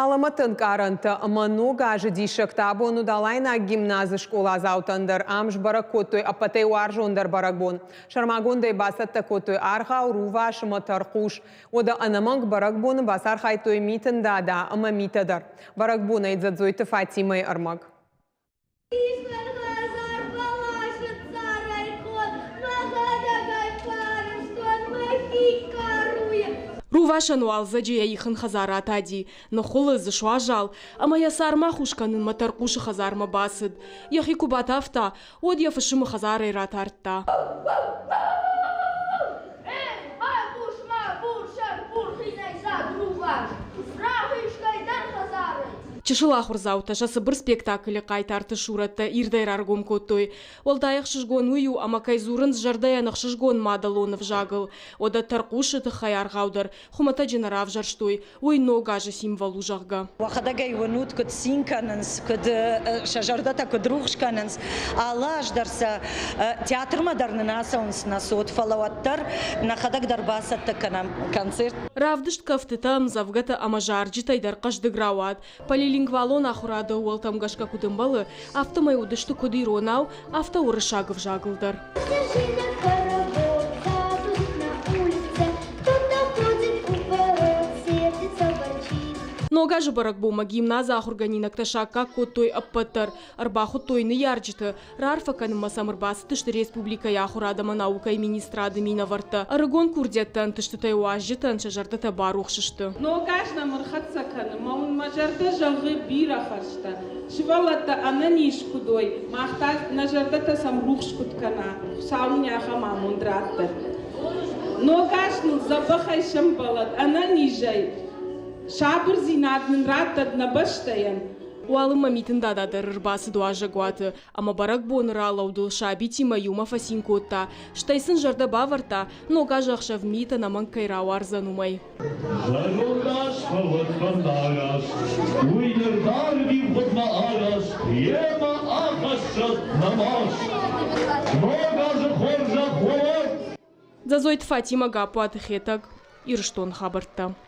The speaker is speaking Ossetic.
Алӕмӕты ӕнкъарӕнтӕ ӕмӕ Ног азы диссӕгтӕ абон уыд Алайнаг гимназы скъоладзаутӕн дӕр. Ам сбӕрӕг кодтой ӕппӕтӕй уарзондӕр бӕрӕгбон. Сӕрмагондӕй бацӕттӕ кодтой аргъау, рувас ӕмӕ тӕрхъус. Уӕдӕ ӕнӕмӕнг бӕрӕгбоны бацархайдтой Митын Дада ӕмӕ Митӕ дӕр. Бӕрӕгбонӕй Дзӕдзойты Фатимӕйы ӕрмӕг. Рувасӕн уалдзӕджы йӕ ихын хӕдзар атади, ныххуылыдз, суазал, ӕмӕ йӕ цармӕ хус кӕнынмӕ тӕрхъусы хӕдзармӕ бацыд. Йӕхи куы батавта, уӕд йӕ фысымы хӕдзарӕй ратардта. Чысыл ахуырдзаутӕ сӕ цыбыр спектаклы хъайтарты сурӕттӕ ирдӕй раргом кодтой. Уӕлдай ӕхсызгон уый у, ӕмӕ кӕй дзурынц зӕрдӕйӕн ӕхсызгон мадӕлон ӕвзагыл. Уӕдӕ тӕрхъусы тыххӕй аргъау дӕр хуымӕтӕджы нӕ равзӕрстой, уый ног азы символ у, зӕгъгӕ. Уӕхӕдӕг ӕй уынут, куыд цин кӕнынц, куыд сӕ зӕрдӕтӕ куыд рухс кӕнынц. Алы аз дӕр сӕ театрмӕ дӕр нын ацӕуынц нӕ цот, фӕлӕ уӕддӕр нӕхӕдӕг дӕр бацӕттӕ кӕнӕм концерт. Равдыст кӕфтытӕ, ӕмдзӕвгӕтӕ ӕмӕ зарджытӕй дӕр хъӕздыг рауад. Полилингвалон ахуырады ӕууӕлтӕм гӕсгӕ куыд ӕмбӕлы, афтӕмӕй уыдысты куыд иронау, афтӕ уырыссаг ӕвзагыл дӕр. Ног азы бӕрӕгбонмӕ гимназы ахуыргӕнинӕгтӕ саккаг кодтой ӕппӕт дӕр. Ӕрбахуыдтой ныййарджыты, раарфӕ кӕнынмӕ сӕм ӕрбацыдысты республикӕйы ахуырад ӕмӕ наукӕйы министрады минӕвӕрттӕ. Ӕрыгон курдиӕтты ӕнтыстытӕй уазджытӕн сӕ зӕрдӕтӕ барухс сты. Ног аз нӕм ӕрхӕццӕ кӕны, мӕ уын мӕ зӕрдӕ зӕгъы бирӕ хӕрзтӕ. Сывӕллӕттӕ ӕнӕниз куыд уой, мах та нӕ зӕрдӕтӕ сӕм рухс куыд кӕна, Хуыцау нын ахӕм амонд раттӕд. Ног аз ныл дзӕбӕхӕй сӕмбӕлӕд, ӕнӕнизӕй, сабырдзинад нын раттӕд нӕ бӕстӕйӕн. Уалынмӕ Митын Дада дӕр ӕрбацыд уазӕгуаты ӕмӕ бӕрӕгбоны ралӕудыл сабитимӕ иумӕ фӕцин кодта, стӕй сын зӕрдӕ бавӕрдта, ног азы ӕхсӕв мит ӕнӕмӕнг кӕй рауардзӕн, уымӕй. Зӕронд аз фӕуӕд фӕндараст, уый ныр дард ивгъуыдмӕ арӕзт, йемӕ ахӕссӕд нӕ маст. Ног азы хорзӕх уӕд! Дзӕдзойты Фатимӕ, Гаппуаты Хетӕг, Ирыстоны хабӕрттӕ.